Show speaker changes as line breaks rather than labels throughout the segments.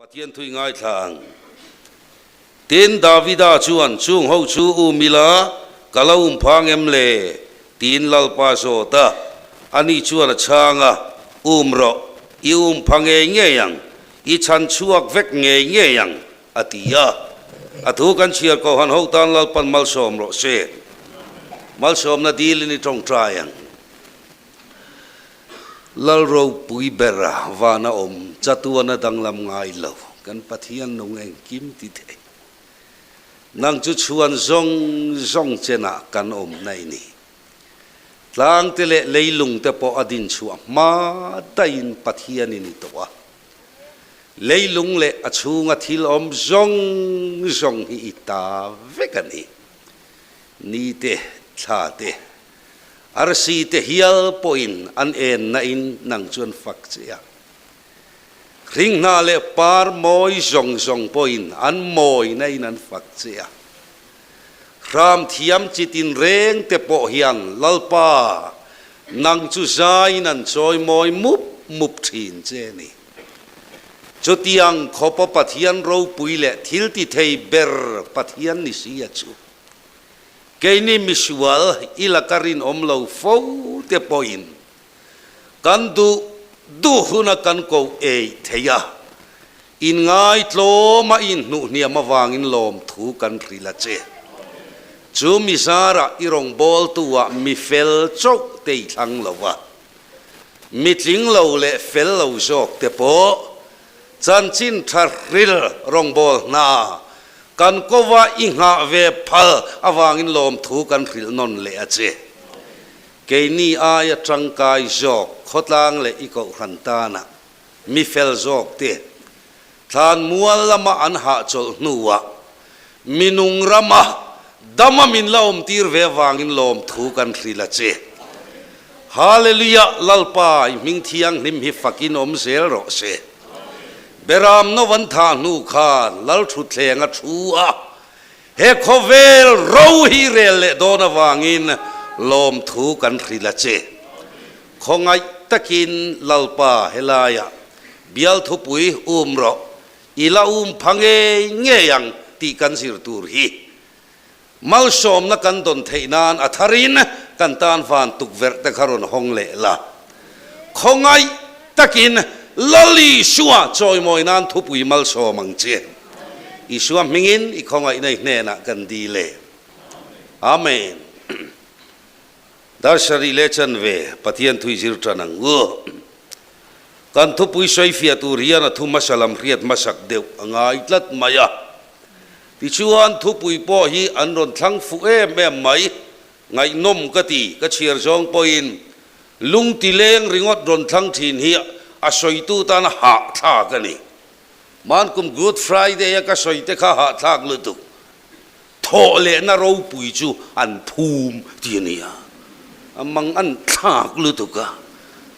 Pathian thui ngaithla ang. Tin, Davida chuan, Chung ho chu um ila, ka lo um phang em le? tiin Lalpa zawt a. Ani chuan a chhang a, Um rawh, i um pha ngei ngei ang, i chhan chhuak vek ngei ngei ang, a ti a. A thu kan chhiar kohhan ho tan Lalpan malsawm rawh se. Malsawmna dilin i tawngtai ang. Lal ropui bera vana awm chatuana danglam ngai lo kan Pathian nung engkim ti thei. Nang chu chhuan zawng zawng chenah kan awm na i ni. Tlangte leh leilungte pawh a din chhuah hma daihin Pathian in i tawh a. Leilung leh a chhunga thil awm zawng zawng hi i ta vek a ni. Ni te, thla te, Arsi te hial pawhin an en nain nang chuan fak che a. Hringhna leh par mawi zawng zawng pawhin an mawi nain an fak che a. Hram thiam chi tinreng te pawh hian Lalpa, nang chu zaiin an chawi mawi mup mup thin che ni. Chutiang khawpa Pathian ropui leh thiltithei ber Pathian ni sia chu. Keini misual i laka rinawm lo fo te pawhin kan duh duh huna kan ko ei thei a, inngai tlawma inhnuh hniam avangin lawmthu kan hrilh a che. Chu mi zarah i rawngbawltu-ah mi fel chauh te i thlang lo a, mi tling lo leh fel lo zawk te pawh Chanchin tha hril rawngbâwl hna kan kova i nghah ve phal avangin lawmthu kan hrilh nawn leh a che. Keini aia tangkai zawk khawtlang leh i kohhran tana mi fel zawk te thlan mual lama an hahchawlh hnuah minung rama dama min la awmtir ve avangin lawmthu kan hrilh a che. Hallelujah Lalpa i hming thianghlim hi fakin awm zel rawh se. Beram no an thah hnu khan Lal thutthleng a thu a, he khawvel ro hi rel leh dawn avangin lawmthu kan hrilh a che. Khawngaih takin Lalpa helaiah bial thupui um rawh, i la um pha ngei ngei ang tih kan zir tur hi. Malsawmna kan dawn theih nan a tharin kan tan van tukverh te kha rawn hawng leh la. Khawngaih takin Lal Isua chawimawi nan thupui malsawm ang che. Isua hmingin i khawngaihna i hnenah kan dil e. Amen. Dar sarih leh chanve Pathian thui zir tan ang u. Kan thupui sawifiah tur hian a thu hmasa lam hriat hmasak deuh a ngai tlat mai a. Tichuan thupui pawh hi an rawn thlang fuh em em mai, ngaihnawm ka ti, ka chhiar zawng pawhin lung ti leng ringawt rawn thlang thin hi a sawitu tan a hahthlak a ni. Mankum Good Friday a ka sawi te kha hahthlak lutuk. Thawh lehna ropui chu an phum ti a nia, a mang an thlak lutuk a,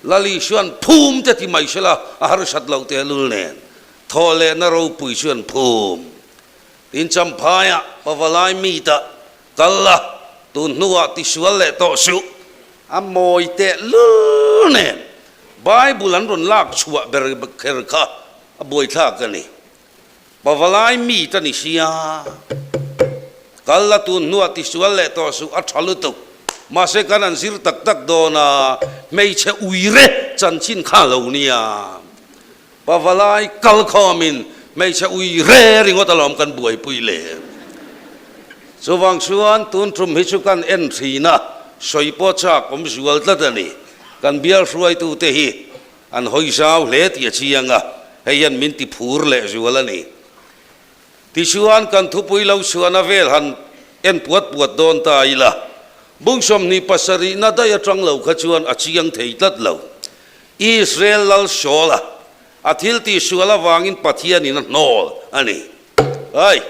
Lali chuan phum te ti mai sela a harsat loh tehlul nen thawh lehna ropui chu an phum. Tin Champhaiah Pavalai meet-ah kal la, tun hnuah tisual leh tawh suh. A mawi tehlul nen Bible an rawn lak chhuah ber kher kha a buaithlak a ni. Pavalai mi ta ni sia. Kal la tun hnuah tisual leh tawh suh a tha lutuk. Mahse kan an zir tak tak dawn a, hmeichhe uire chanchin kha lo nia. Pavalai kal khawmin hmeichhe uire ringawt alawm kan buaipui le. Chuvang chuan tun tum hi chu kan en thin a, sawi pawh chak awm zual tlat a ni. Kan bial hruaitute hi An hawi zau hle tih a chiang a, hei hian min ti phur leh zual a ni. Tichuan kan thupui lo chhuahna vel han en puat puat dawn ta ila, bung 27 na daih atang lo kha chuan a chiang thei tlat lo. Israel lal Saul-a a thil tih sual avangin Pathianin a hnawl a ni. Ai,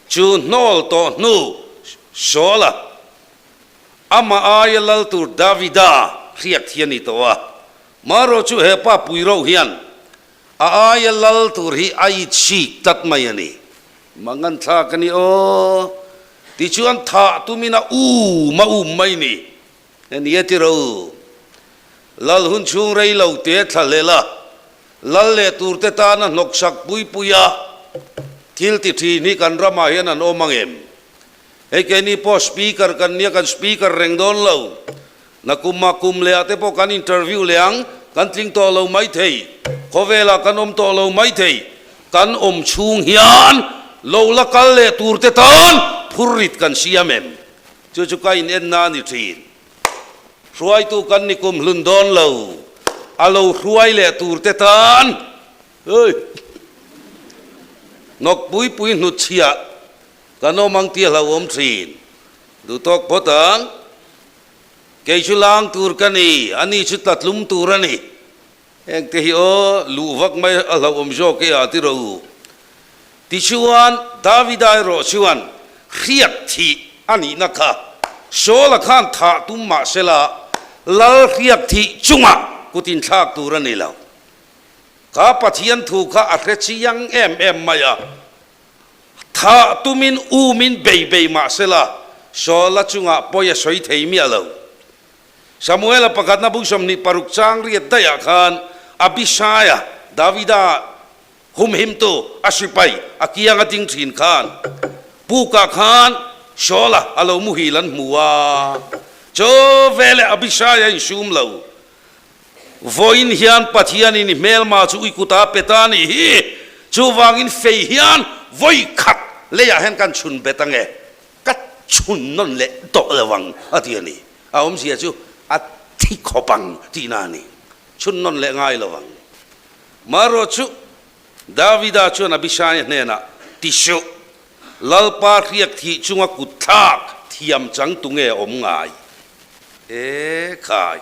chu hnawl tawh hnu Saul-a amah aia lal tur Davida hriat hi a ni tawh a. Marawh chu he pa pui rauh hian a aia lal tur hi a it sik tlat mai a ni. Mangan thlak a ni aw. Tichuan thah tumin a um a um mai ni. He nia ti ro. Lal hun chhung rei lo te thla hlel a. Lal leh turte tana hnawksak pui puia thil ti thin hi kan ramah hian an awm ang em? Hei keini pawh Speaker kan nia, kan Speaker reng dawn lo. Nakumah kum lehah te pawh kan interview leh ang, kan tling tawh lo mai thei, khawvelah kan awm tawh lo mai thei. Kan awm chhung hian lo la kal leh turte tan phurrit kan siam em? Chu chu ka inenna a ni thin. Hruaitu kan ni kum hlun dawn lo, a lo hruai leh tur te tan hei hnawk pui pui hnut chhiah kan awm ang tih a hlauhawm thin. Duh tawk phawt ang, kei chu lang tur ka ni, ani chu tlatlum tur a ni. Hengte hi aw, luh vak mai a hlauhawm zawk e a ti ro u. Tichuan, Davida erawh chuan hriat thih a nihna kha Saula khan thah tum mah sela, lal hriat thih chungah kut inthlak tur a ni lo. Kha Pathian thu kha a hre chiang em em mai a, thah tumin umin bei bei mah sela, Saula chungah pawi a sawi thei miah lo. Samuela pakhatna bung 26 chang riat daihah khan Abishaia, Davida humhimtu, a sipai a kiang a ding thin khan pukah khan Saula a lo muhil an hmu a, chaw veleh Abishaia insum lo. Vawiin hian Pathianin i hmelma chu i kuta pe ta a nih hi, chuvangin fei hian vawi khat leiah hian kan chhun bet ange. Ka chhun nawn leh tawh lo ang a ti a ni. A awmzia chu a thi khawp ang tihna a ni. Chhun nawn leh ngai lo ang. Marawh chu Davida chuan Abishai hnenah, Ti suh, Lalpa hriak thih chunga kut thlak thiam chang tu nge awm ngai? E khai,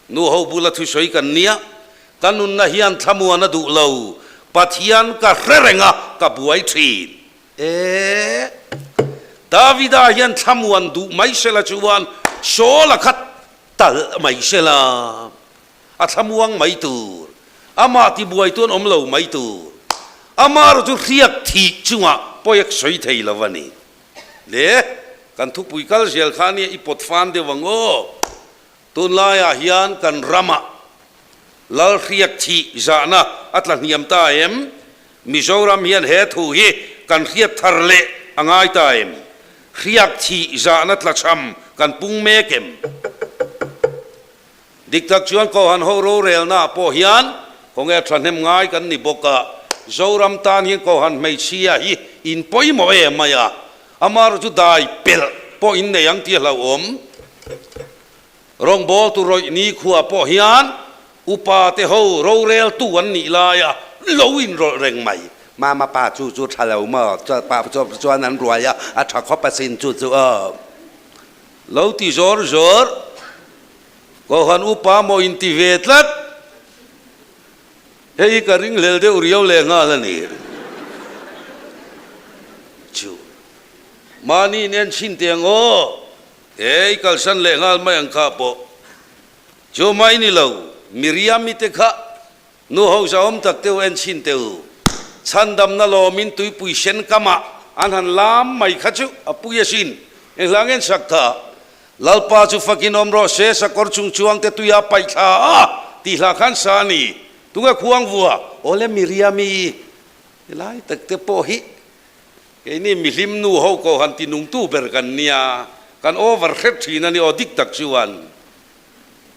nu ho bula thusawi kan nia, ka nunna hian thlamuan a duh lo, Pathian ka hre reng a, ka buai thin. E! Davida hian thlamuan duh mai sela chuan Saul a khat talh mai sela, a thlamuang mai tur, amah tibuai tuan awm lo mai tur, amah erawh chu hriak thih chungah pawi a sawi thei lo a ni. Le, kan thupui kal zel kha nia i pawt fan deuh ang aw. Tunlaiah hian kan ramah Lal hriak thih zahna a tla hniam ta em? Mizoram hian he thu hi kan hriat thar leh a ngai ta em? Hriak thih zahna tlachham kan pung mek em? Dik tak chuan Kohhan ho rorelnaah pawh hian khawnge thahnem ngai kan ni bawk a, Zoram tan hian Kohhan hmeichhia hi in pawimawh em mai a, amaherawhchu chu dai pelh pawh in nei ang tih a hlauhawm. Rawngbawltu rawih nikhua pawh hian upa te ho roreltu an nih laia lo inrawlh reng mai.
Mama pa chu chu tha lo maw? Pa chuan an ruai a, a tha khawp asin chu chu aw.
Lo ti zawr zawr. Kohhran upa maw inti ve tlat. Hei hi ka ringhlel deuh riau leh nghal a ni. Chu. Mahni in en chhin teh ang aw. He i kalsan leh nghal mai ang kha pawh chu mai ni lo, Miriami te kha nu ho zahawm tak te u en chhin teh u, chhandamna lawmin tuipui sen kamah an han lam mai kha chu a pui asin, enghlang en sak kha Lalpa chu fakin awm rawh se, sakawr chung chuang te tuia paih thla a tih hlah khan sa a ni, tunge khuang vua? Awle Miriami helai tak te pawh hi Keini mihlim nu ho ko han ti nungtu ber kan nia, kan over hret thin a ni aw dik tak chuan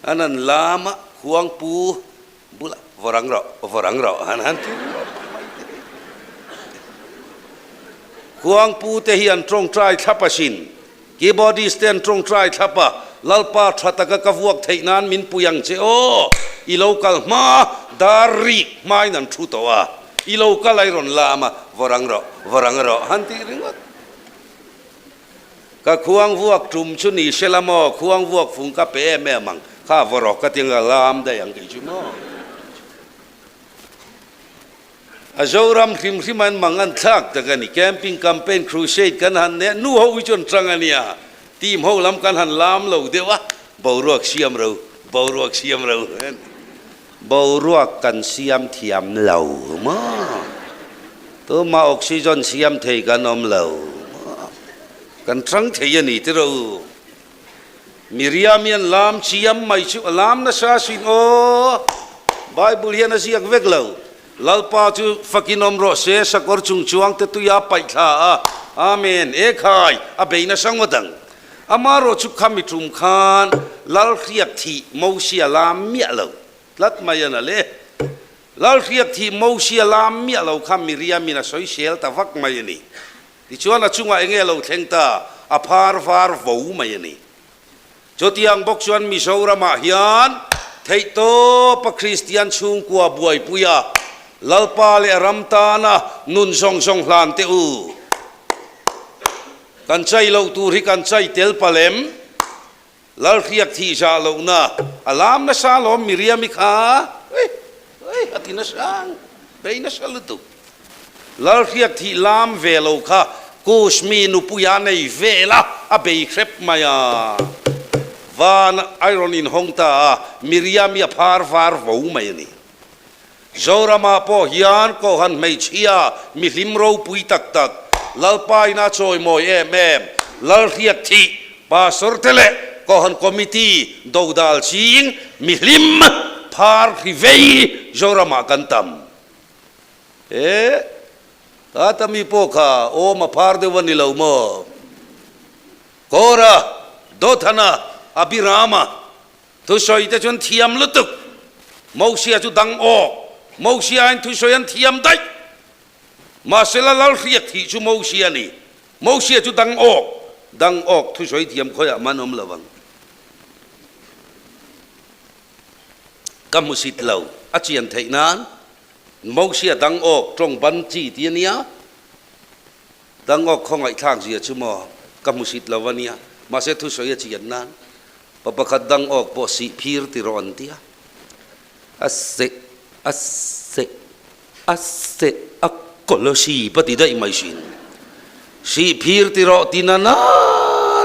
an han lam a, khuangpu bulah vawr ang rawh, vawr ang rawh han han ti ringawt mai te hi. Khuangpu te hi an tawngtai thlap asin, keyboardist te an tawngtai thlap a, Lalpa tha taka ka vuak theih nan min pui ang che aw, i lo kal hma dar rik hmain an thu tawh a. I lo kal a i rawn lam a, vawr ang rawh, vawr ang rawh han tih ringawt. Ka khuang vuak tum chu ni se la maw, khuang vuak fung ka pe em em ang, kha vawr rawh ka ti ang a lam daih ang kei chu maw. A Zoram hrim hrim an mang an thlak tak a ni, camping campaign crusade kan han nei a, nu ho hi chu an tang a nia, team ho lam kan han lam lo deuh a, boruak siam ro, boruak siam ro.
Boruak kan siam thiam lo maw? Tumah oxygen siam thei kan awm lo maw?
Kan tang thei a ni tiraw u. Miriam hian lam chiam mai chu a lam nasa asin aw. Bible hian a ziak vek lo. Lalpa chu fakin awm rawh se, sakawr chung chuang te tuia paih thla a. Amen. E khai, a bei nasa ngawt ang. Amarawh chu khami tum khan Lal hriak thih Mosia lam miah lo tlat mai a na le. Lal hriak thih Mosia lam miah lo kha Miriamin a sawisel ta vak mai a ni. Tichuan a chungah enge lo thleng ta, a phar var vo mai a ni. Chutiang bawk chuan Mizoramah hian theihtawpa Kristian chhungkua buaipuia Lalpa leh ram tana nun zawng zawng hlan teh u. Kan chai loh tur hi kan chai tel palem. Lalhriak thih zah lohna a lam nasa lawm Miriam-i kha ui ui a ti nasa ang, bei nasa lutuk. Lalhriak thih lam ve lo kha Kush mi nupuia nei vel a, a bei hrep mai a. Van a rawn inhawng ta a, Miriam-i a phar var vo mai a ni. Zoramah pawh hian Kohhran hmeichhia mihlim ropui tak tak, Lalpa ina chawimawi em em, Lalhriak thih, Pastor te leh Kohhran Committee dodal ching mihlim phar hri vei Zoramah kan tam. E, tata mi pawh kha awm a phar deuh a ni lo maw? Kora, Dothana, Abirama thusawi te chuan thiam lutuk. Mosia chu dang awk. Mosia in thusawi an thiam daih. Mahsela Lalhriat thih chu Mosia a ni. Mosia chu dang awk. Dang awk thusawi thiam khawiah man awm lo ang. Ka hmusit lo a chian theih nan Mosia dang awk tawng ban chi ti a nia, dang awk khawngaihthlak zia chu maw ka hmusit lo a nia, mahse thusawi a chian nan pa pakhat dang awk pawh sih phir ti rawh an ti a, a seh a seh a seh a kawlawsi pa ti daih mai sin, sih phir ti rawh ti na na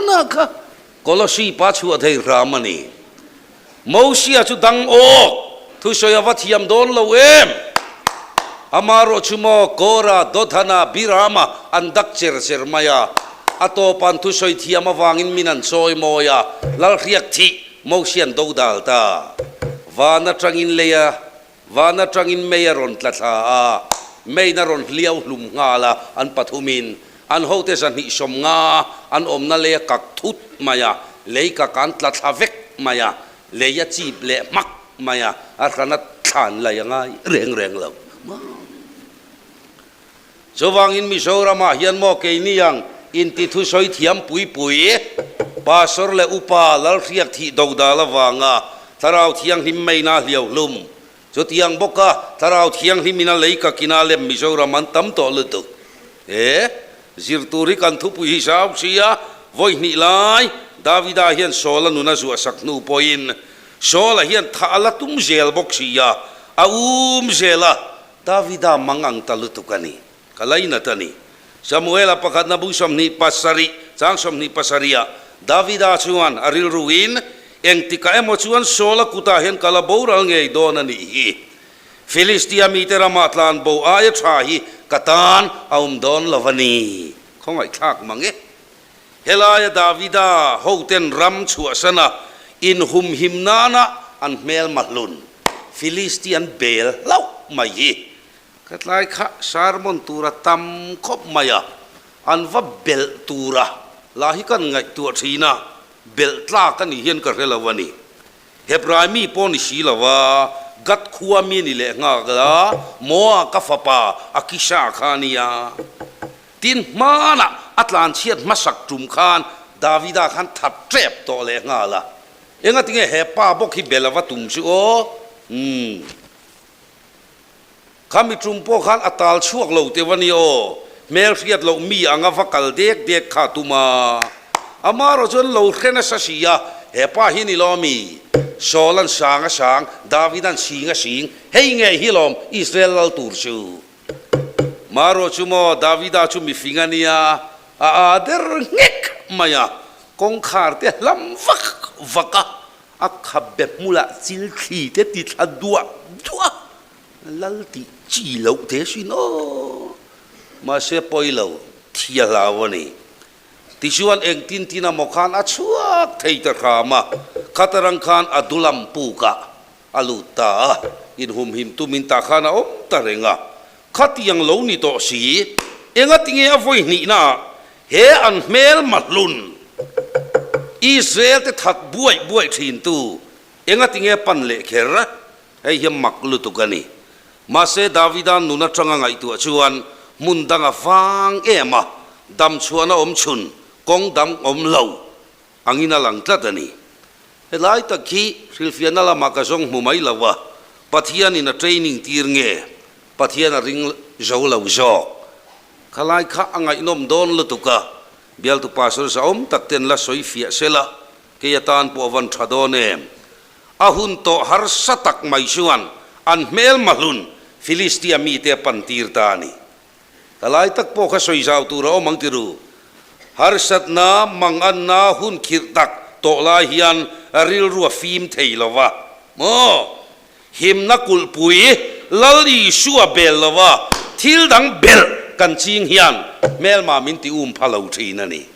na kha kawlawsi pa chhuah thei hram a ni. Mosia chu dang awk, thusawi a va thiam dawn lo em? Amarawh chu maw Kora, Dothana, Birama an dak cher cher mai a, a tawpan thusawi thiam avangin min an chawi mawi a, Lalhriak thih Mosian do dal ta. Van atangin lei a, van atangin mei a rawn tla thla a, meiin a rawn hliau hlum nghal a, an pathumin an hote 250 an awmna lei a kak thut mai a, lei kak an tla thla vek mai a, lei a chip leh hmak mai a, a hran a thlan lai a ngai reng reng lo. Chuvangin Mizoramah hian maw keini ang inti thusawi thiam pui pui, Pastor leh Upa Lalhriak thih dodal avanga Thlarau Thianghlim meina hliau hlum Chutiang bawka Thlarau Thianghlim in a lei ka kina lem Mizoram an tam tawh lutuk. He zir tur hi kan thupui hi zau sia, vawi hnih lai Davida hian Saul-a nun a zuah sak hnu pawhin Saul-a hian thah a la tum zel bawk sia, a um zel a, Davida mang ang ta lutuk a ni. Ka lainat a ni. Samuela pakhatna bu 27, chang 27 ah Davida chuan a rilruin, Engtikah emaw chuan Saula kutah hian ka la boral ngei dawn a nih hi. Filistia mite ramah tlan bo aia tha hi ka tan a awm dawn lo a ni. Khawngaihthlak mang e. Helaia Davida hoten ram chhuahsana inhumhim nana an hmelma hlun Filistian bel hlauh mai hi Ka tlai kha sermon tura tam khawp mai a, an va belh tura lah hi kan ngaihtuah thin a, belh tlak a nih hian ka hre lo a ni. Hebrai mi pawh ni si lo a, Gat khua mi a ni leh nghak a, Moa ka fapa Akisha kha a nia. Tin, hmanah a tlanchhiat hmasak tum khan Davida khan that tep tawh leh nghal a, engatinge he pa bawk hi belh a va tum chu aw? Umm. Kha mi tum pawh khan a tal chhuak lo teuh a ni aw, hmel hriat loh mi anga va kal dek dek kha a tum a. Amarawh chuan lo hre nasa si a, he pa hi ni lo ami? Saul an sang a sang, David an sing a sing, hei ngei hi lawm Israel lal tur chu. Marawh chu maw Davida chu mifing a nia, a aa der nghek mai a, kawngkhar te hlam vak vak a, A khabe hmulah chil thli te ti thla duah duah a, lal tih chi loh te sin aw. Mahse pawi lo, thi a hlau a ni. Tichuan engtin tin a maw khan a chhuak thei ta hram a, khatarang khan a dulam pukah a lut ta a. Inhumhim tumin tah khan a awm ta reng a. Khatiang lo ni tawh si, engatinge a vawi hnihnaah he an hmel mahlun Israel te that buaih buaih thintu engatinge pan leh kher? Hei hi mak lutuk a ni. Mahse Davida nun atanga ngaihtuah chuan hmun dang a vang em a, dam chhuahna awm chhun kawng dang awm lo angin a lang tlat a ni. Helai tak hi hrilhfiahna lamah ka zawng hmu mai lo a, Pathianin a training tir nge Pathian a ring zo lo zawk? Khalai kha a ngaihnawm dawn lutuk a, bialtu pastor zahawm tak ten la sawi fiah sela, kei atan pawh a van tha dawn em? A hun tawh harsa tak mai chuan an hmel mahlun Philistia mite a pan tir ta a ni. Ka lai tak pawh kha sawi zau tur a awm ang ti ru. Harsatna, manganna hun khirh tak tawh lai hian rilru a fim thei lo va. Maw? Himna kulhpui Lal Isua bel lo va, thil dang belh kan ching hian hmelma min ti um pha lo thin a ni.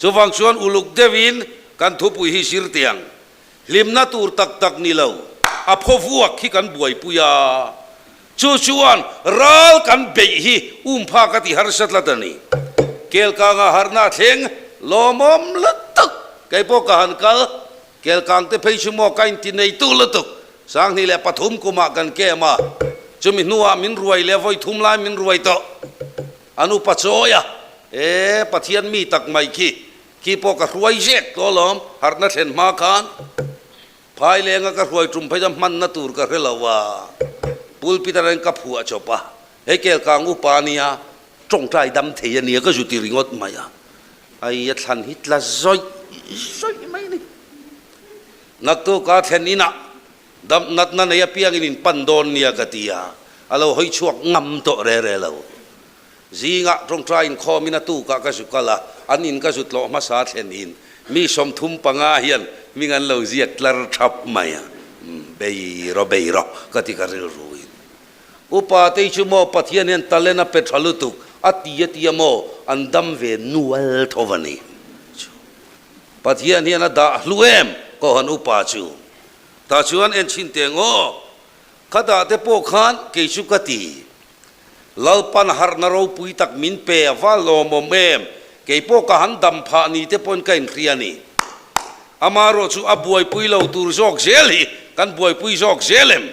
Chuvang chuan uluk deuhin kan thupui hi zir teh ang. Hlimna tur tak tak ni lo, a phaw vuak hi kan buaipui a. Chu chuan ral kan beih hi umphak a ti harsa tlat a ni. Kelkanga harhna a thleng lawmawm lutuk. Kei pawh ka han kal, Kelkang te phei chu maw ka inti neitu lutuk. 2003 kumah kan kem a, chumi hnuah min ruai leh vawi thum lai min ruai tawh. An upa chawi a, E, Pathian mi tak mai khi, khi pawh ka hruai zek tawh alawm, harhna thlen hma khan. Phai lenga ka hruai tum phei chuan hmanna tur ka hre lo a, pulpit atangin ka phuah chawp a, hei Kelkang upa a nia, tawngtai dam thei a nia ka zu ti ringawt mai a, ai a thlan hi tla zawih zawih mai a ni. Naktuka thlen inah dam natna nei apiangin in pan dawn nia ka ti a, a lo hawi chhuak ngam tawh re re lo. Zingah tawngtai inkhawmin a tukah ka zu kal a, an in ka zu tlawh hmasa thlen in mi 35 hian hming an lo ziak tlar thap mai a, bei rawh bei rawh ka ti ka rilru in. Upa te chu maw Pathian hian talent a pe tha lutuk a ti a ti a maw an dam ve nual tho va ni. Pathian hian a dah hlu em Kohhran upa chu. Tah chuan en chhin teh ngaw kha dah te pawh khan kei chu ka ti. Lalpan harhna ropui tak min pe a va lawmawm em? Kei pawh ka han dam phah ni te pawhin ka inhria a ni. Amaherawh chu a buaipui lo tur zawk zel hi kan buaipui zawk zel em?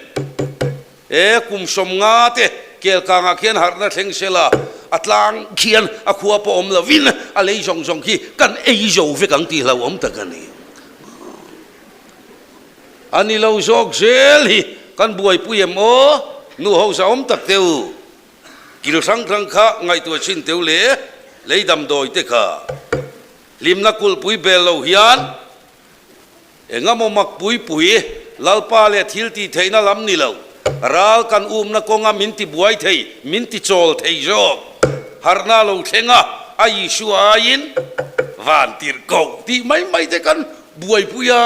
E, kum 50 te Kelkangah khian harhna thleng sela, a tlang khian a khua pawh awm lovin a lei zawng zawng khi kan ei zo vek ang tih hlauhawm tak a ni. A ni lo zawk zel hi kan buaipui em aw? Nu ho zahawm tak teh u. Kil hrang hrang kha ngaihtuah chhin teh u le, lei damdawi te kha. Hlimna kulhpui bel lo hian engemaw mak pui pui Lalpa leh thil tih theihna lam ni lo, ral kan umna kawnga min ti buai thei, min ti chawl thei zawk. Harhna lo thleng a, a Isua aiin van tirh koh tih mai mai te kan Buaipuia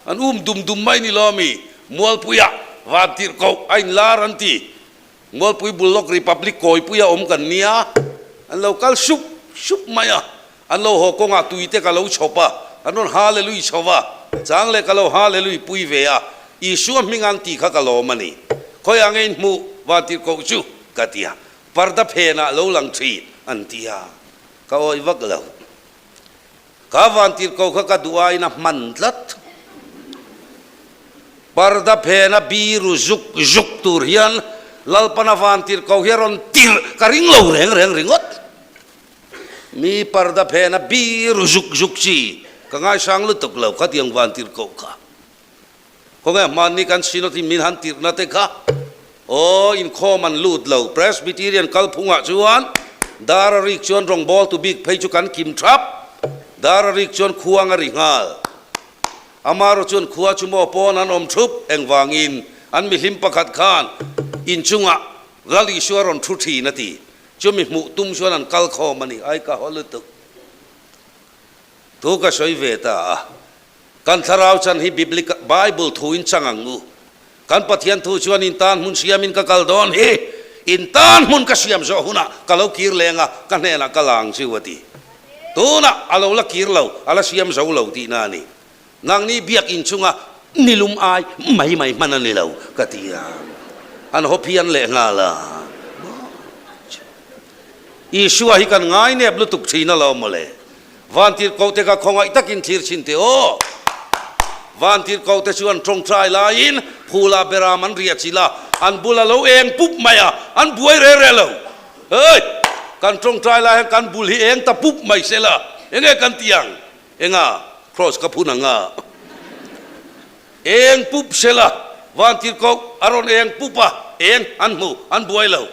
an um dum dum mai ni lo ami? Mualpuia Vantirhkoh a inlar an ti. Mualpui Bullock Republic Kawipuia awm kan nia, an lo kal sup sup mai a, an lo haw kawngah tuite ka lo chhawp a, an rawn Hallelui chho va, chang leh ka lo Hallelui pui ve a, Isua hming an tih kha ka lawm a ni. Khawiah nge in hmuh Vantirhkoh chu? ka ti a, parda phenah lo lang thin an ti a, ka awih vak lo. Ka vantirhkoh kha ka duh aiin a hman tlat. Parda phena biru zuk zuk tur hian Lalpana vantirhkoh hi a rawn tirh ka ring lo reng reng ringawt. Mi parda phena biru zuk zuk chi ka ngaisang lutuk lo khatiang vantirhkoh kha. Khawnge hmanni kan Synod in min han tirhna te kha aw inkhawm an lut lo. Presbyterian kalphungah chuan dar a rik chuan rawngbawltu bik phei chu kan kim thap. Dar a rik chuan khuang a ri nghal. Amarawh chuan khua chu maw pawn an awm thup engvangin an mihlim pakhat khan inchungah Lal Isua rawn thu thin a ti. Chumi hmuh tum chuan an kal khawm a ni. Ai ka haw lutuk. Thu ka sawi ve ta a. Kan thlarau chan hi Biblical, Bible thu in chang ang u. Kan Pathian thu chuan in tan hmun siamin ka kal dawn hi, in tan hmun ka siam zawh hunah ka lo kir leng a, ka hnenah ka la ang chiu a ti. Tunah a lo la kir lo, a la siam zo lo tihna a ni. Nangni biakinn chunga Nilum ai mai mai hman a ni lo ka ti a, an haw phian leh nghal a. Isua hi kan ngai nep lutuk thin a lo mawle. Vantirhkoh te ka khawngaih takin thlir chhin teh aw. Vantirhkoh te chuan tawngtai laiin phula beram an riah chilh a, an bul a lo eng pup mai a, an buai re re lo. Hei! Kan tawngtai lai hian kan bul hi eng ta pup mai sela, enge kan ti ang? Enga Kross ka phun anga eng pup sela Vantirhkoh a rawn eng pup a, eng an hmu, an buai lo.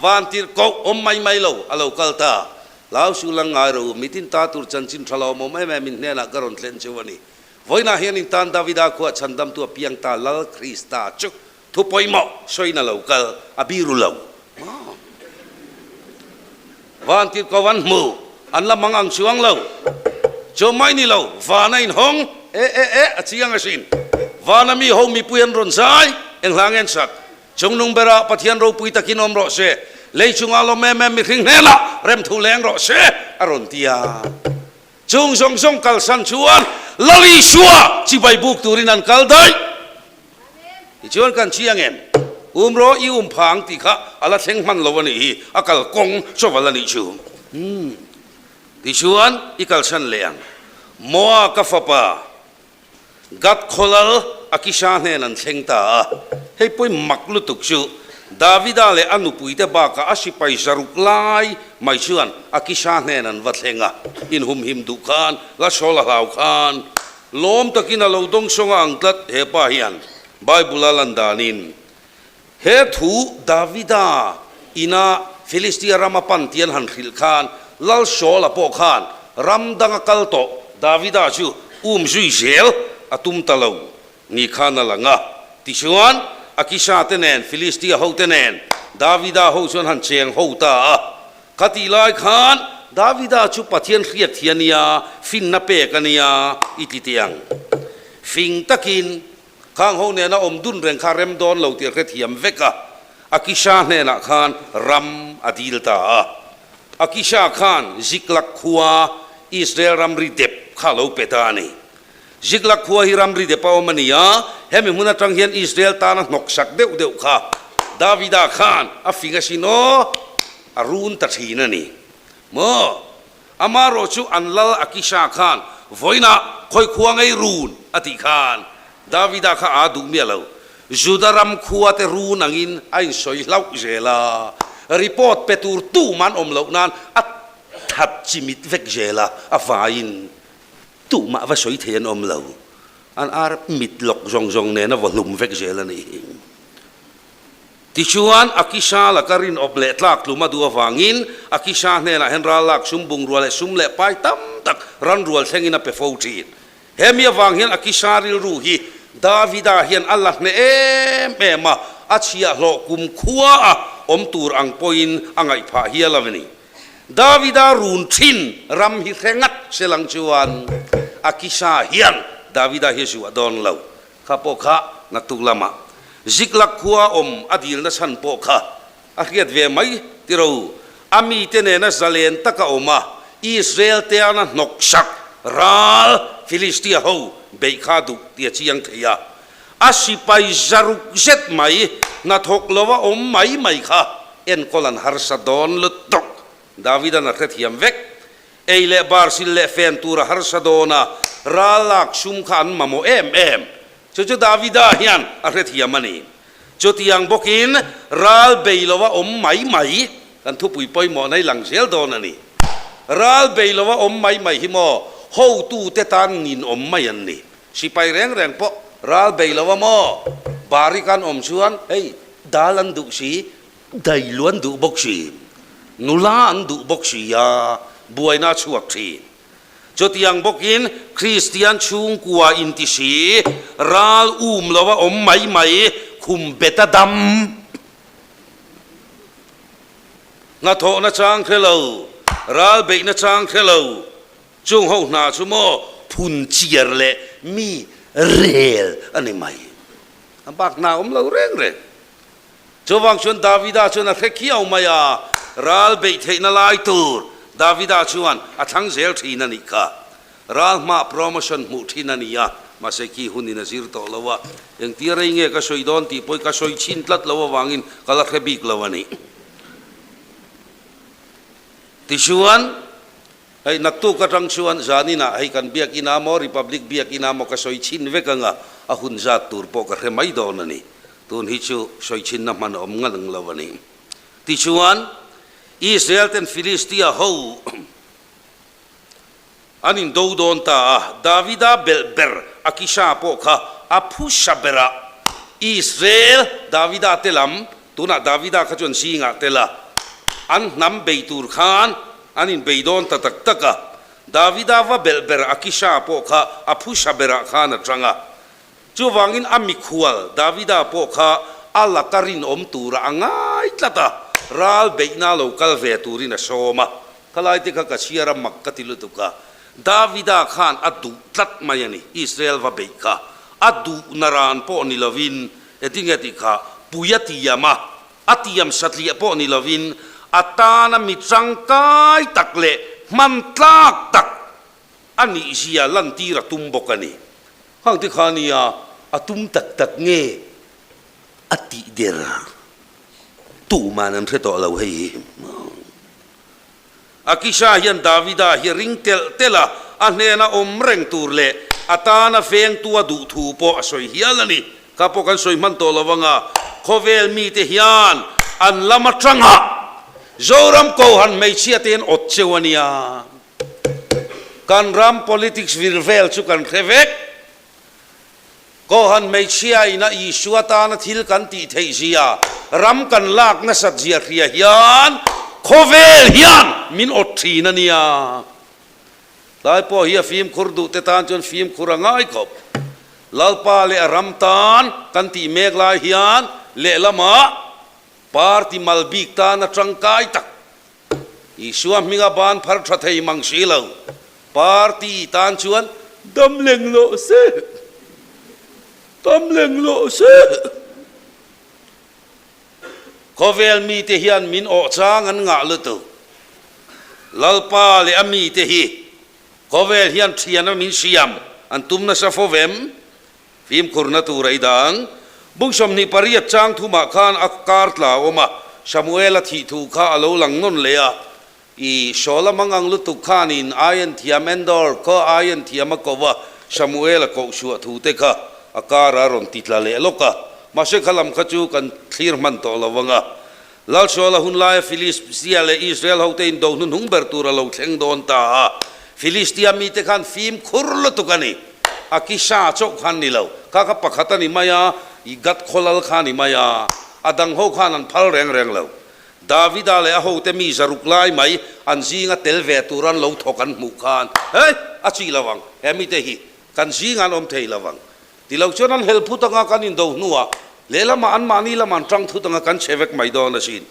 Vantirhkoh awm mai mai lo a lo kal ta. Hlau su lang ngai ro, mitin ta tur chanchin tha lo awm em em in hnenah ka rawn thlen cheu a ni. Vawiinah hian in tan Davida khuah chhandamtu a piang ta Lal Krista chu thu pawimawh sawiin a lo kal, a biru lo. Vantirhkoh an hmu, an la mang ang chuang lo. Chu mai ni lo, van a inhawng, e e e, a chiang asin. Vana mi ho mipui an rawn zai, eng hla nge an sak? Chungnung berah Pathian ropui takin awm rawh se, lei chungah lawm em em mihring hnenah remthu leng rawh se, a rawn ti a. Chung zawng zawng kalsan chuan Lal Isua chibai buk turin an kal daih. Tichuan kan chiang em? Um rawh i um pha ang tih kha a la thleng hman lo a nih hi, a kal kawng chawval a nih chu. Umm. Tichuan i kalsan leh ang. Moa ka fapa Gad khawlal Akisha hnen an thleng ta a, hei pawi mak lutuk chu Davida leh a nupuite bakah a sipai zaruk lai mai chuan Akisha hnen an va thleng a, inhumhim duh khan la sawl a hlau khan Lawm takin a lo dawngsawng a ang tlat he pa hian Bible a lan danin he thu Davida ina Philistia rama pan tih an han hrilh khan Lal Saul-a pawh khan ram danga kal tawh Davida chu um zui zel a tum ta lo ni khan a lang a. Tichuan Akisha te nen Philistia hote nen Davida ho chuan han cheng ho ta a. Khatih lai khan Davida chu Pathian hriat hi a nia, finna pek a nia i ti teh ang. Fing takin khang ho nena awm dun reng kha rem dawn lo tih a hrethiam vek a, Akisha hnenah khan ram a dil ta a. Akisha khan Ziklag khua Israel ramri dep kha a lo pe ta a ni. Ziklag khua hi ramri dep a awm a ni a, hemi hmun atang hian Israel tana hnawksak deuh deuh kha Davida khan a fing asin aw, a run ta thin a ni. Maw? Amarawh chu an lal Akisha khan vawiinah khawi khua ngei run a tih khan Davida kha aa duh miah lo. Juda ram khua te run angin a insawi hlauh zel a, report pe tur tuman awm loh nan a that chimit vek zel a, a vaiin Tumah va sawi thei an awm lo. An ar mit lawk zawng zawng nena vaw hlum vek zel a ni. Tichuan, Akisha laka rinawp leh tlak tlum a duh avangin Akisha hnenah hian ral lak sum bungrua leh sum leh pai tam tak ran rual thlengin a pe fo thin. Hemi avang hian Akisha rilru hi Davida hian a la hneh em em a, a chhiahhlawh kumkhua a awm tur ang pawhin a ngaih phah hial a ni. Davida run thin ram hi hre ngat se lang chuan Akisha hian Davida hi a zuah dawn lo. Kha pawh kha naktuk lamah Ziklag khua awm a dilna chhan pawh kha a hriat ve mai tiro. A mite nena zalen taka awm a, Israel te ana hnawksak ral Philistia ho beih kha duh tih a chiang thei a. A sipai zaruk zet mai, hnathawk lova awm mai mai kha enkawl an harsa dawn lutuk. Davida'n a hrethiam vek. Ei leh bar sil leh fen tur a harsa dawn a, ral lak sum kha an mamawh em em. Chu chu Davida hian a hrethiam a ni. Chutiang bawkin ral bei lova awm mai mai kan thupui pawimawhna hi lang zel dawn a ni. Ral bei lova awm mai mai hi maw hotute tan ninawm mai an ni. Sipai reng reng pawh ral bei lo a maw? Bari kan awm chuan hei dal an duh si, dailu an duh bawk si, nula an duh bawk si a, buaina a chhuak thin. Chutiang bawkin Kristian chhungkua inti si, ral um lo a awm mai mai, khum bet a dam. Hnathawhna chang hre lo, ral beihna chang hre lo, Chung ho hna chu maw phun chiar leh mi rel a ni mai. A bak hna awm lo reng reng. Chuvang chuan Davida chuan a hre khiau mai a, ral beih theihna lai tur Davida chuan a thlang zel thin a nih kha. Ral hma promotion hmuh thin a ni a. Mahse khi hunin a zir tawh lo a, engtia rei nge ka sawi dawn tih pawh ka sawi chhin tlat lo avangin ka la hre bik lo a ni. Tichuan, hei naktuk atang chuan zaninah hei kan biakin a maw Republic biakin a maw ka sawi chhin vek anga a hun zat tur pawh ka hre mai dawn a ni. Tun hi chu sawi chhinna hman a awm ngang lo a ni. Tichuan, Israel ten Filistia ho an indo dawn ta a, Davida belh ber Akisha pawh kha a phusa berah Israel Davida te lam, tunah Davida kha chuan zingah tel a, an hnam bei tur khan an inbei dawn ta tak tak a. Davida va belh ber Akisha pawh kha a phusa berah khan a tang a. Chuvangin a mikhual Davida pawh kha a laka rinawm tura a ngai tlat a, ral beihna lo kal ve turin a sawm a. Khalai te kha ka chhiar a mak ka ti lutuk a, Davida khan a duh tlat mai a ni, Israel va beih kha a duh naran pawh ni lovin, engtinge tih kha pui a tiam a, a tiam satliah pawh ni lovin a tana mi tangkai tak leh hman tlak tak a nihzia lantir a tum bawk a ni. Hang te kha nia a tum tak tak nge a tih der tuman an hre tawh lo hei hi. Akisha hian Davida hi ring telh telh a, a hnena awm reng tur leh a tana vengtu a duh thu pawh a sawi hial a ni. Kha pawh kan sawi hman tawh lo anga khawvel mite hian an lam atanga Zoram Kohan hmeichhia te hian awt cheu a nia. Kan ram politics vir vel chu kan hre vek. Kohan hmeichhia ina Isua tana thil kan tih theih zia, ram kan lak nasat zia hria hian khawvel hian min awt thin a nia. Tlai pawh hi a fimkhur duh te tan chuan fimkhur a ngai khawp. Lalpa leh a ram tan kan tih mek lai hian lehlamah party mal bik tana tangkai tak Isua hminga ban phar tha thei mang si lo. Party tan chuan dam leng loh se, dam leng loh se. Khawvel mite hian min awh chang an ngah lutuk. Lalpa leh a mite hi khawvel hian thiana min siam an tum nasa fo vem? Fimkhurna tur a i dang. Bung 28 chang thumah khan a kar tla a awm a, Samuela thih thu kha a lo lang nawn leh a. I Saula mangang lutuk khanin aian thiam Endor khaw aian thiam a ko a, Samuela kohchhuah thu te kha a kar a rawn ti tla leh lawk a. Mahse kha lam kha chu kan thlir hman tawh lo ang a. Lal Saula hun laia Filistia leh Israel hote indo hnuhnung ber tur a lo thleng dawn ta a. Filistia mite khan fimkhur lutuk a ni. Akisha chauh khan ni lo. Kha kha pakhat a ni mai a, i Gath khawlal kha a ni mai a. A dang ho khan an phal reng reng lo. Davida leh a hote mi zaruk lai mai an zinga tel ve tur an lo thawk an hmuh khan, Hei, a chih lo ang, he mite hi kan zingah an awm thei lo ang. Ti lo chuan an hel phut anga kan indo hnuah lehlamah anmahni lamah an tang thut anga kan chhe vek mai dawn asin.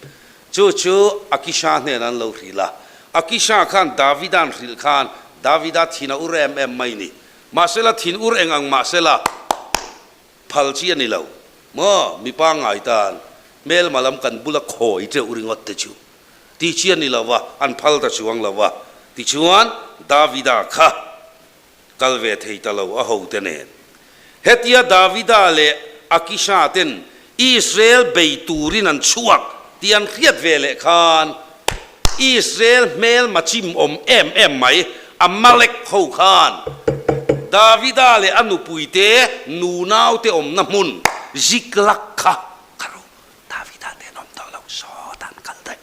Chu chu Akisha hnenah an lo hrilh a. Akisha khan Davida an hrilh khan Davida thin a ur em em mai ni. Mahsela thin ur eng ang mahsela phal chi a ni lo maw? Mi pangngai tan hmelma lam kan bula khawi teuh ringawt te chu ti chi a ni lo va, an phal ta chuang lo va. Tichuan Davida kha Kal ve thei ta lo a hote nen. Hetia Davida leh Akisha ten Israel bei turin an chhuak tih an hriat ve leh khan Israel hmelma chim awm em em mai Amalek ho khan Davida leh a nupuite nunaute awmna hmun Ziklag kha ka ro Davida te an awm tawh lo sawt an kal daih.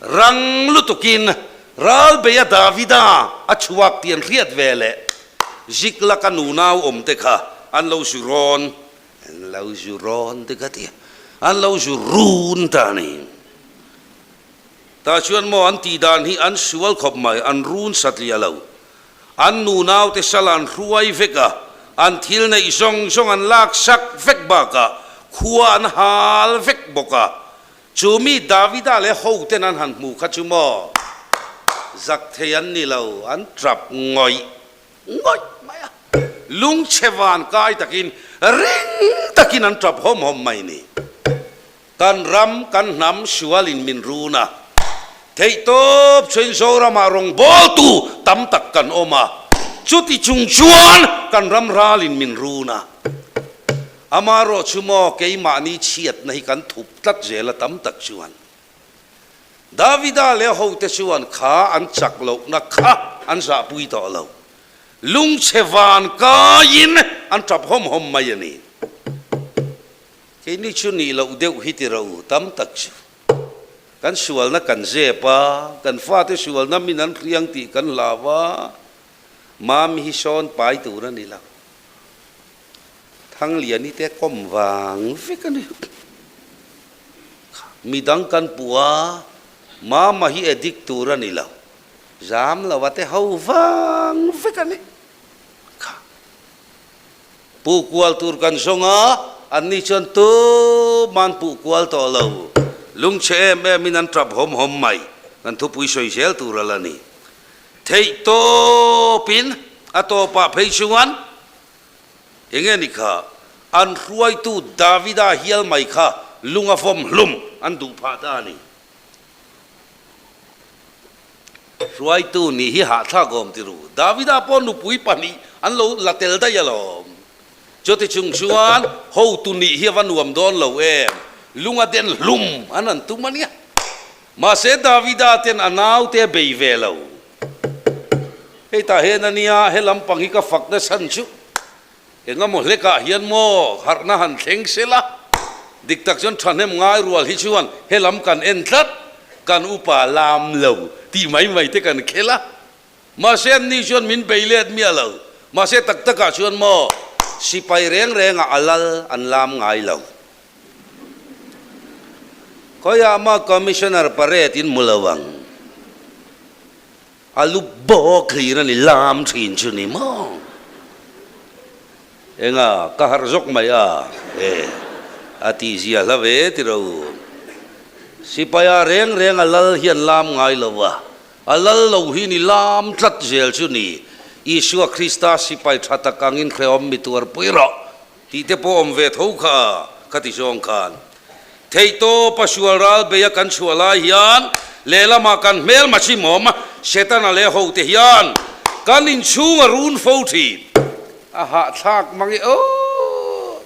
Rang lutukin ralbeia Davida a chhuak tih an hriat ve leh Ziklag a nunau awm te kha an lo zu rawn, an lo zu rawn te kha tia, an lo zu run ta a ni. Tah chuan maw an tih dan hi an sual khawp mai, an run satliah lo. An nunau te sal an hruai vek a, an thil neih zawng zawng an lak sak vek bakah khua an hal vek bawk a, Chu mi Davida leh hoten an han hmuh kha chu maw zak thei an ni lo, an tap ngawih ngawih mai a, lungchhe van kai takin ring takin an tap hawm hawm mai ni. Kan ram, kan hnam sualin min run a, theihtawp chuan Zoramah rawngbawltu tam tak kan awm a. Chuti chung chuan kan ram ralin min run a. Amaherawh chu maw keimahni chhiatna hi kan thup tlat zel a tam tak chuan. Davida leh a hote chuan kha an chak lohna kha an zahpui tawh lo. Lungchhe van kaiin an tap hawm hawm mai a ni. Keini chu nih loh deuh hi ti ro tam tak chu. Kan sualna kan zep a, kan fate sualna min an hriang tih kan hlau a, Mami hi sawn pai tur a ni lo. Thangliani te kawm vang vek a ni. Midang kan puh a, Mama hi addict tur a ni lo. Zam lo a te ho vang vek a ni. Kha. Puh kual tur kan zawng a, anni chuan tuman puh kual tawh lo. Lungchhe em em in an tap hawm hawm mai. Kan thupui sawi zel tur a la ni. Theih tawpin a tawpah phei chuan Enge ni kha, an hruaitu Davida hial mai kha lung a vawm hlum an duh phah ta a ni. Hruaitu nih hi hahthlak awm ti ru. Davida pawh nupui pahnih an lo la tel daih alawm. Chuti chung chuan hotu nih hi a va nuam dawn lo em, lung a den hlum an han tum a nia. Mahse Davida ten a naute a bei ve lo. Hei tah hian a nia, he lampang hi ka fak na chhan chu engemaw hlekah hian maw harhna han thleng sela, dik tak chuan thahnem ngai rual hi chuan he lam kan en tlat, kan upa lam lo tih mai mai te kan khel a. Mahse anni chuan min bei let miah lo. Mahse tak takah chuan maw sipai reng rengah a lal an lam ngai lo. Khawiah mah Commissioner parade in hmu lo ang. A lu bawk hlir a ni lam thin chu ni maw? Enga, ka harh zawk mai a, e, a tihzia hla ve ti ro. Sipaia reng reng a lal hian lam ngai lo a, a lal lo hi ni lam tlat zel chu ni. Isua Krista sipai tha tak angin hrehawm mi tuarpui rawh. Tih te pawh awm ve tho kha ka ti zawng khan. Theihtawpa sual ral beia kan chhuah lai hian lehlamah kan hmelma chimawm Setana leh hote hian kan inchhung a run fo thin. A hahthlak mang e aw.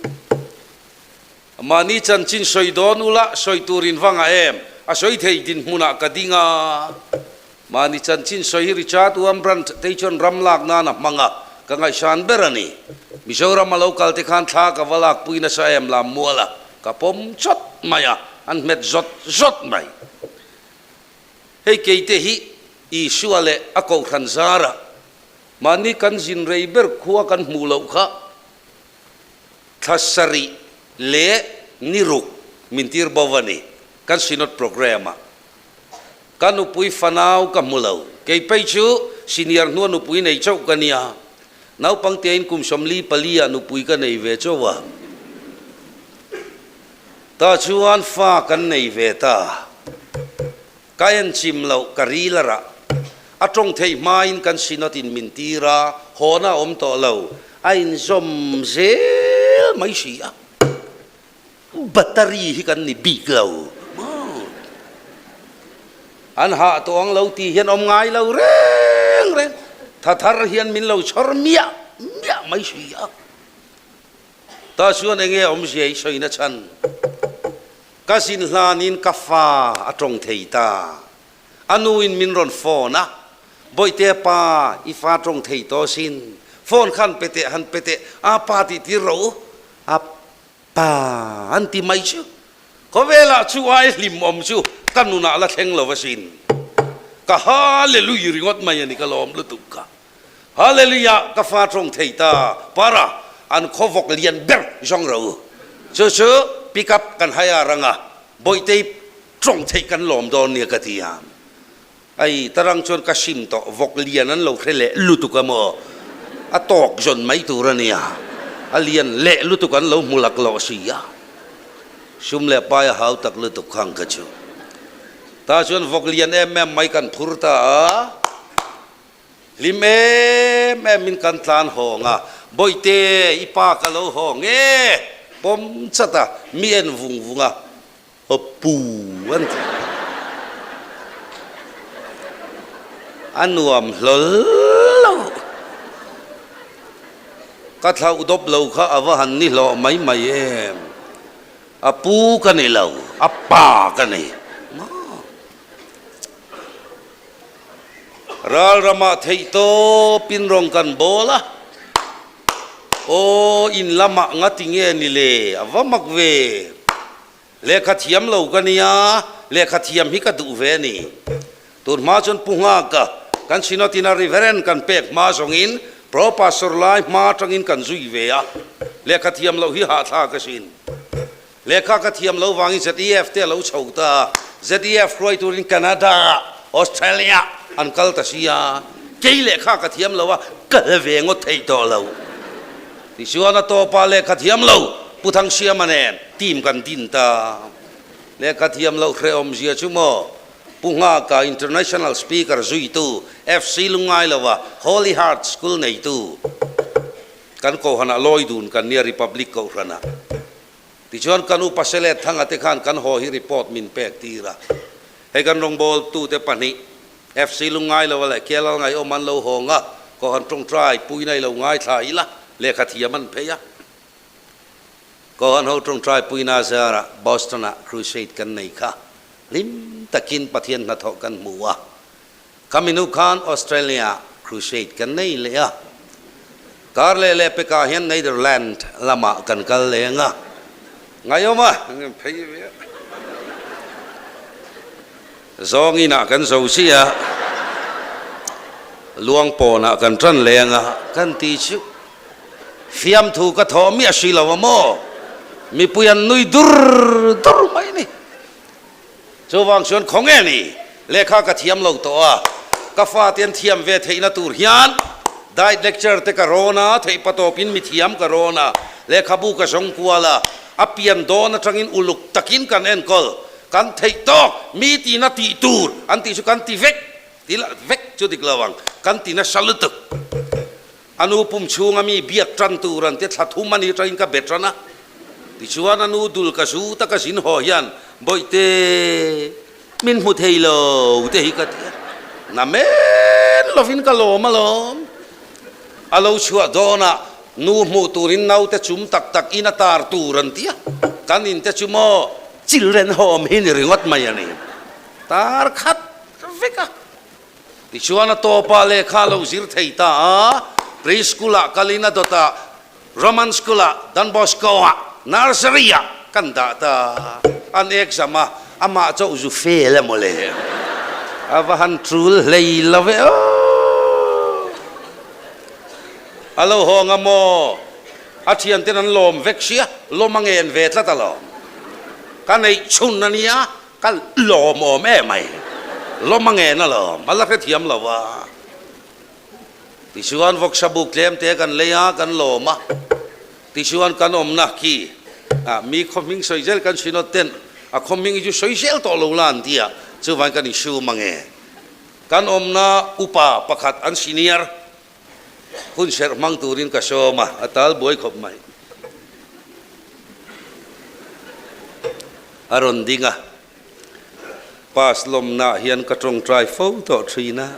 Mahni chanchin sawi dawn ula sawi tur in va ngah em? A sawi thei dinhmunah ka ding a. Mahni chanchin sawi hi Richard Wurmbrand te chuan ram lak nan a hmang a, ka ngaihsan ber a ni. Mizoram a lo kal te khan thla ka va lakpui nasa em lam mual a, ka pawm chawt mai a, an hmet zawt zawt mai. Hei keite hi Isua leh a kohhran zarah mahni kan zin rei ber khua kan hmuh loh kha thla sarih leh ni ruk min tir bo a ni kan Synod programme ah. Ka nupui fanau ka hmu lo. Kei phei chu senior hnua nupui nei chauh ka nia. Naupang tein kum 44 ah nupui ka nei ve chauh a. Tah chuan fa kan nei ve ta. Ka en chim loh ka ril a rah. A tawng theih hmain kan synod in min tir a, hawna a awm tawh lo. A inzawm zel mai si a. Battery hi kan ni bik lo maw? An hah tawh ang lo tih hian awm ngai lo reng reng. Tha thar hian min lo chhawr miah miah mai si a. Tah chuan enge awmzia i sawina chhan? Ka zin hlanin ka fa a tawng thei ta. A nuin min rawn phone a, Bawihte pa, i fa tawng thei tawh sin. Phone kha han pe teh, han pe teh, a pa tih tir rawh u. A Pa an ti mai chu. Khawvelah chu ai hlim awm chu ka nunah la thleng lo asin. Ka Hallelujah ringawt mai a ni ka lawm lutuk ka. Hallelujah ka fa tawng thei ta para an khawvawk lian ber zawng ro u. Chu chu pick up kan hai a rang a Bawihtei tawng theih kan lawm dawn nia ka ti a. Ai, tarang chuan ka sim tawh, vawk lian an lo hre leh lutuk a maw? A tawk zawn mai tur a nia, a lian leh lutuk an lo hmu lak lawh si a. Sum leh pai a hau tak lutuk khang kha chu. Tah chuan vawk lian em em mai kan phur ta a, hlim em em in kan tlan hawng a, Bawihte, i pa ka lo hawng e, pawm chat a, mi en vung vung a. A pu an ti. A nuam hlawl lo. Ka thlauh dawp lo kha a va han ni hlawh mai mai em? A pu ka ni lo, a pa ka ni. Ral ramah theih tawpin rawng kan bawl a, Aw, in lamah ngati nge ni le? A va mak ve. Lehkha thiam lo ka nia, lehkha thiam hi ka duh ve a ni. Tun hma chuan Pu Nghaka kan Synod ina Reverend kan pek hma zawngin Pro Pastor lai hma atangin kan zui ve a, lehkha thiam loh hi hahthlak asin. Lehkha ka thiam lo vangin ZEF te a lo chho ta a, ZEF hruai turin Canada, Australia an kal ta si a, kei lehkha ka thiam lo a, kal ve ngawt theih tawh lo. Tichuan a tawpah lehkha thiam lo Pu Thangsiama nen team kan din ta. Lehkha thiam loh hrehawmzia chu maw Pu Nghaka International Speaker zuitu FC Lungailova Holy Heart School neitu kan Kohhranah lawi dun kan nia Republic Kohhranah. Tichuan kan upa Selet Thanga te khan kan haw hi report min pek tir a. Hei kan rawngbawltute pahnih FC Lungailova leh Kelal Ngaihawm an lo hawng a, Kohhran tawngtai puina i lo ngaithla ila lehkha thiam an phei a. Kohhran ho tawngtai puina zarah Boston-ah Crusade kan nei kha hlim takin Pathian hnathawh kan hmu a. Khami hnu khan Australia-ah Crusade kan nei leh a. Kar leh leh pekah hian Netherland lamah kan kal leng a. Ngaihawm a, phei ve a. Zawng inah kan zo chiah a, luang pawnah kan tan leng a, kan ti chu fiamthu ka thawh miah si lo a maw? Mipui an nui dur dur mai a ni. Chuvang chuan khaw nge ni? Lehkha ka thiam lo tawh a, ka fate an thiam ve theihna tur hian diet lecture te ka rawn a, theihpatawpin mithiam ka rawn a, lehkhabu ka zawng kual a, a pian dawn atangin uluk takin kan enkawl. Kan theih tawk, mi tina tih tur an tih chu kan ti vek, ti lah vek chu dik lo ang, kan ti nasa lutuk. A nu pum chhunga mi biak tan tur an ti thla thum a ni atangin ka be tan a, tichuan a nu dul ka zu taka zin haw hian Bawihte min hmu thei lo te hi ka ti a, na men lovin ka lawm alawm. A lo chhuah dawnah nu hmuh turin naute chum tak tak in a tar tur an ti a, kan inte chu maw children home hi ni ringawt mai a ni. Tar khat vek a. Tichuan a tawpah lehkha a lo zir thei ta a, pre-school ah kalin a dawtah Roman school ah Don Bosco ah nursery ah kan dah ta. An exam a, amah chauh zu fail emaw le. A va han tul hlei lo ve aw. A lo hawng a maw? A thianten an lawm vek sia, lawm a ngen ve tlat alawm. Ka neih chhun a nia, ka lawm awm em mai. Lawm a ngen alawm, a la hrethiam lo a. Tichuan vawksa buk tlem te kan lei a, kan lawm a. Tichuan kan awmna khi mi khaw hming sawi zel kan Synod ten a khaw hming hi chu sawi zel tawh lo la an ti a, chuvangin kan insum ang e. Kan awmna upa pakhat an senior hun serh hmang turin ka sawm a, a tal buai khawp mai. A rawn ding a. Pass lawmnaah hian ka tawngtai fo tawh thin a,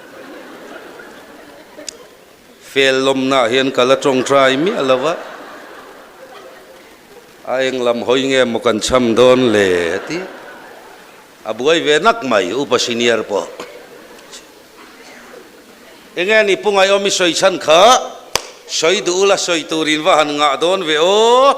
fail lawmnaah hian ka la tawngtai miah lo a, a eng lam hawi nge maw kan cham dawn le a ti a, a buai ve nak mai upa senior pawh. Enge ni Pu Ngaihawm i sawi chhan kha sawi duh ula sawi turin va han ngah dawn ve aw.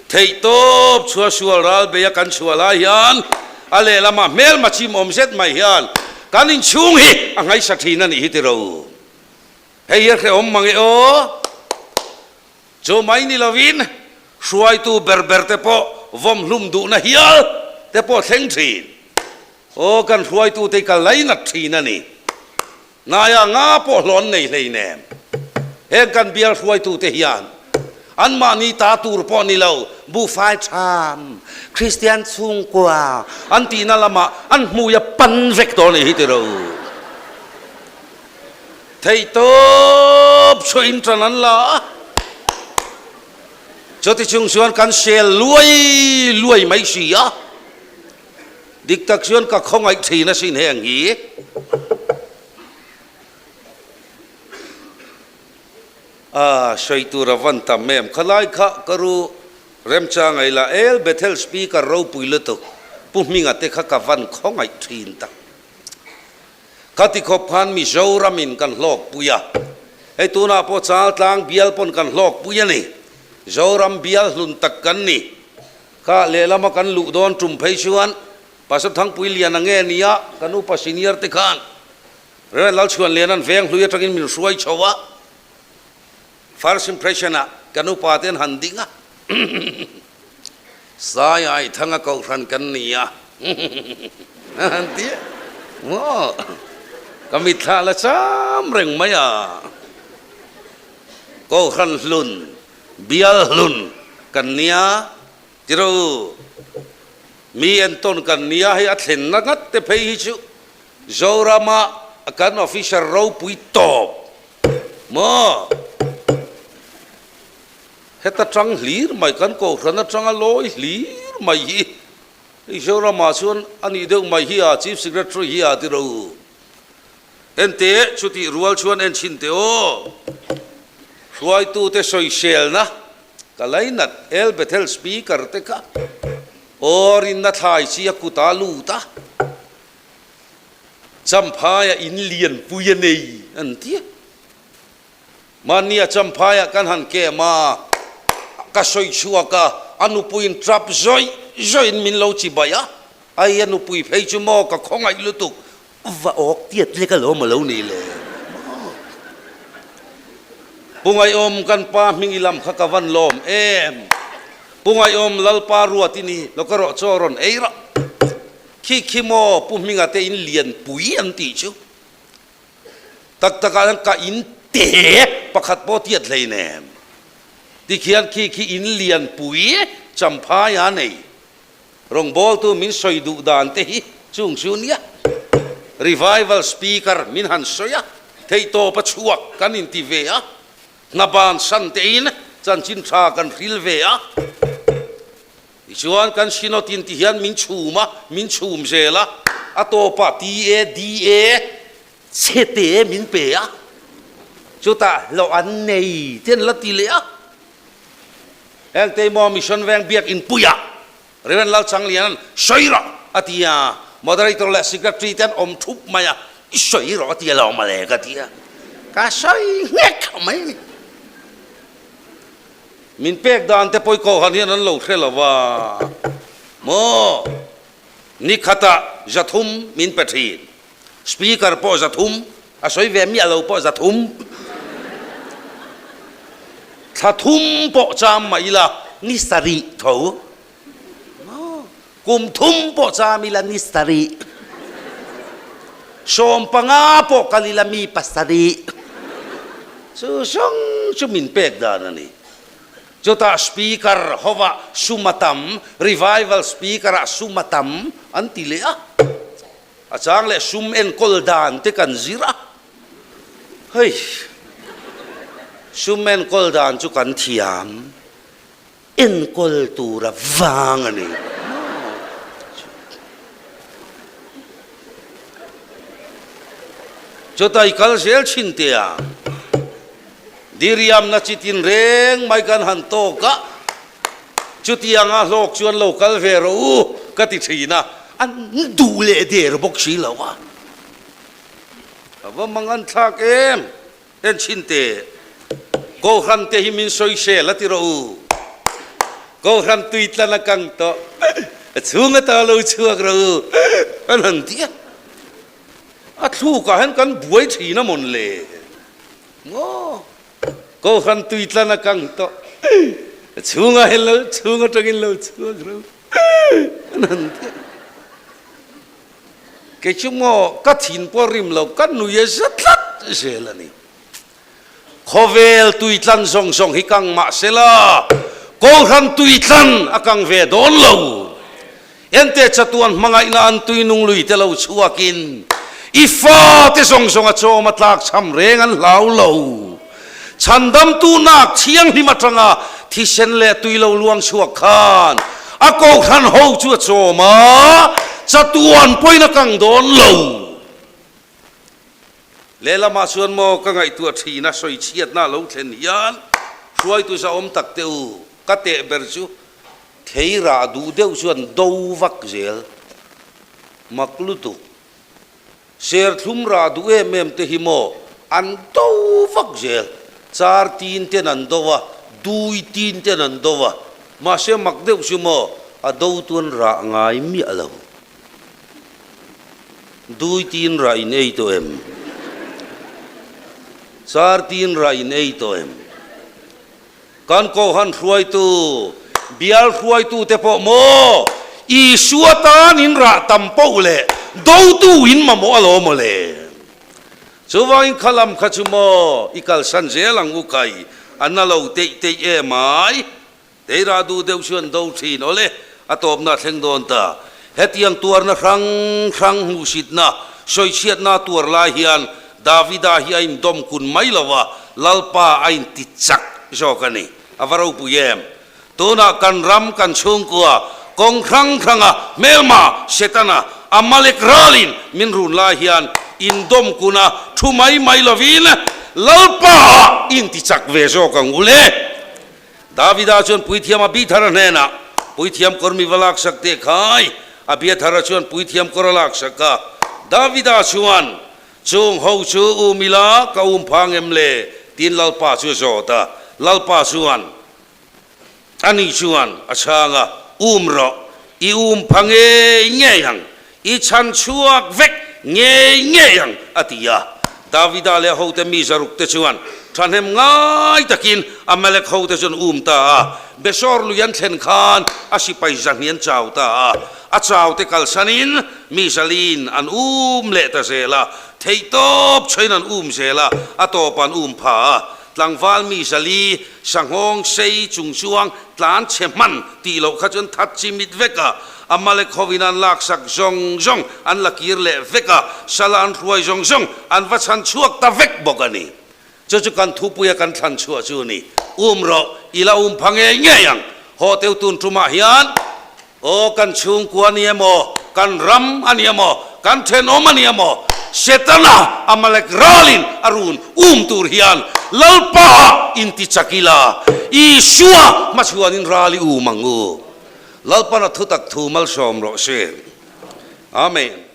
Theihtawp chhuah sual ral beia kan chhuah lai hian a lehlamah hmelma chim awm zet mai hian kan inchhung hi a ngaihsa thin a nih hi tiro. Hei hi a hrehawm mang e aw. Chu mai ni lovin hruaitu ber ber te pawh vawm hlum duhna hial te pawh thleng thin. Aw kan hruaitute hi ka lainat thin a ni. Hnaia nga pawh hlawn nei hleinem. Heng kan bial hruaitute hian anmahni ta tur pawh ni lo, buhfai tham, Kristian chhungkua an tihna lamah an hmui a pan vek tawh a nih hi tiro. Theihtawp chhuahin tan an la a, chuti chung chuan kan sel luai luai mai si a. Dik tak chuan ka khawngaih thin asin heng hi. A sawi tur a van tam em? Khalai kha ka ru remchang ei la, El Bethel Speaker ropui lutuk Pu Hminga te kha ka van khawngaih thin tak. Khati khawp khan Mizoramin kan hlawkpui a, hei tunah pawh Chaltlang bial pawn kan hlawkpui a ni. Zoram bial hlun tak kan ni. Kha lehlama kan luh dawn tum phei chuan Pastor Thangpui Liana nge nia kan upa senior te khan Rev. Lalchhuanliana'n veng hlui atangin min hruai chho a, First impression ah kan upa te an han ding a, Sai ai thanga kohhran kan ni a a han ti a, maw ka mitthla la cham reng mai a, kohhran hlun, bial hlun kan nia tiro mi entawn kan nia hei a thlenna ngat te phei hi chu Zorama kan officer ropui tawp maw? Heta tang hlir mai kan kohhran atanga lawi hlir mai hi hei Zoramah chuan a nih deuh mai hi a Chief Secretary hi a ti ro. Ente chutih rual chuan en chhin teh aw. Hruaitute sawiselna ka lainat El Bethel Speaker te kha aw rinna thlai chi a kut a lut a. Champhaia in lianpui a nei an ti a. Mahnia Champhaia kan han kem a, ka sawi chhuak a, a nupuiin tap zawih zawihin min lo chi baih a, ai a nupui phei chu maw ka khawngaih lutuk, va awk tiat lek alawm a lo ni le maw. Pu Ngaihawm kan pa hming i lam kha ka van lawm em. Pu Ngaihawm Lalpa ruat i ni, lo ka rawh chaw rawn ei rawh. Khi khi maw Pu Hminga te in lianpui an tih chu tak takah hian ka in te pakhat pawh tiat hleinem tikhian khi khi in lianpui Champhai a nei rawngbawltu min sawi duh dan te hi chung chu nia revival speaker min han sawi a theihtawp a chhuak kan inti ve a hna bansan tein chanchin tha kan hril ve a. Tichuan kan Synod in ti hian min chhum a, min chhum zel a, a tawpah TADA chhete min pe a, chutah hlawh an nei te an la ti leh a. Heng Teimawh Mission Veng biak inpuiah Rev. Lalchangliana'n sawi rawh a ti a, Moderator leh Secretary te an awm thup mai a, i sawi rawh a ti a lo mawle ka ti a, ka sawi nghek mai a ni. Min pek dan te pawh i kohhran hian an lo hre lo va maw? Ni khatah 300 min pe thin. Speaker pawh 300, a sawi ve miah lo pawh 300. Thla thum pawh cham mah ila ni sarih tho. Maw? Kum thum pawh cham ila ni sarih. 15 pawh kal ila mi pasarih. Chu zawng chu min pek dan a ni. Chutah speaker hovah sum a tam, revival speaker ah sum a tam an ti leh a. A chang leh sum enkawl dan te kan zir a. Hei, sum enkawl dan chu kan thiam. Enkawl tura vang a ni. Chutah i kal zel thin teh ang. Diriamna chi tin reng mai kan han tawk a, chutianga hlawk chuan lo kal ve rawh u ka ti thin a, an duh leh der bawk si lo a. A va mangan thlak em! En chhin teh, Kohhran te hi min sawisel a ti rawh u. Kohhran tui tlan a kang tawh, a chhung ata lo chhuak rawh u an han ti a. A thlukah hian kan buai thin a mawn le. Maw? Kohhran tui tlan a kang tawh, a chhungah hian lo chhung atangin lo chhuak rawh u an han ti a. Kei chu maw ka thin pawh rim lo, ka nui a za tlat zel a ni. Khawvel tuitlan zawng zawng hi kang mah se la, Kohhran tuitlan a kang ve dawn lo. Ente chatuan hmangaihna an tui nung lui te lo chhuakin i fate zawng zawng a chawm a tlak chham reng an hlau lo. Chhandamtu nak thianghlim atanga thisen leh tui lo luang chhuak khan a kohhran ho chu a chawm a, chatuan pawhin a kang dawn lo. Lehlamah chuan maw ka ngaihtuah thin a sawichhiatna a lo thlen hian hruaitu zahawm tak te u, ka teh ber chu thei rah duh deuh chuan do vak zel mak lutuk. Serthlum rah duh em em te hi maw an do vak zel, char tin ten an do a, dui tin ten an do a, mahse mak deuh chu maw a do tuan rah ngai miah lo. Dui tin rah in ei tawh em? Char tin rah in ei tawh em? Kan Kohhan hruaitu, bial hruaitu te pawh maw Isua tan in rah tam poh leh dotu in mamawh alawm maw le? Chuvangin kha lam kha chu maw i kalsan zel ang u kai, a na lo teih teih em ai? Teirah duh deuh chu an do thin awle, a tawpna a thleng dawn ta. Hetiang tuarna hrang hrang hmuhsitna, sawichhiatna tuar lai hian Davida hi a indawm kun mai lo a, Lalpa a inti chak zawk a ni. A va ropui em! Tunah kan ram, kan chhungkua, kawng hrang hranga hmelma, Setana, Amalek ralin min run lai hian indawm kuna thu mai mai lovin Lalpa ah inti chak ve zawk ang u le. Davida chuan puithiam Abithara hnenah, Puithiam kawr mi va laksak teh khai. Abiathara chuan puithiam kawr a laksak a. Davida chuan, Chung ho chu um ila ka um phang em le? tiin Lalpa chu a zawt a. Lalpa chuan, Ani chuan a chhang a, Um rawh, i um pha ngei ngei ang, i chhan chhuak vek ngei ngei ang, a ti a. Davida leh a hote mi zaruk te chuan thahnem ngai takin Amalek hote chu an um ta a. Besor lui an thlen khan a sipai zahni an chau ta a. A chau te kalsanin mi zalin an um leh ta zel a, theihtawp chhain an um zel a, a tawpah an um pha a. Tlangval mi zali sanghawng sei chung chuang tlan chhe hman tih loh kha chuan that chi mit vek a, Amalek hovin an laksak zawng zawng an la kir leh vek a, sala an hruai zawng zawng an va chhan chhuak ta vek bawk a ni. Chu chu kan thupuia kan thlan chhuah chu a ni. Um rawh, i la um pha ngei ngei ang. Haw teu tun tumah hian Aw, kan chhungkua a ni emaw, kan ram a ni emaw, kan thenawm a ni emaw, Setana Amalek ralin a run um tur hian Lalpa ah inti chak ila, Isua hmachhuanin ral i um ang u. Lalpan a thutak thu malsawm rawh se. Amen.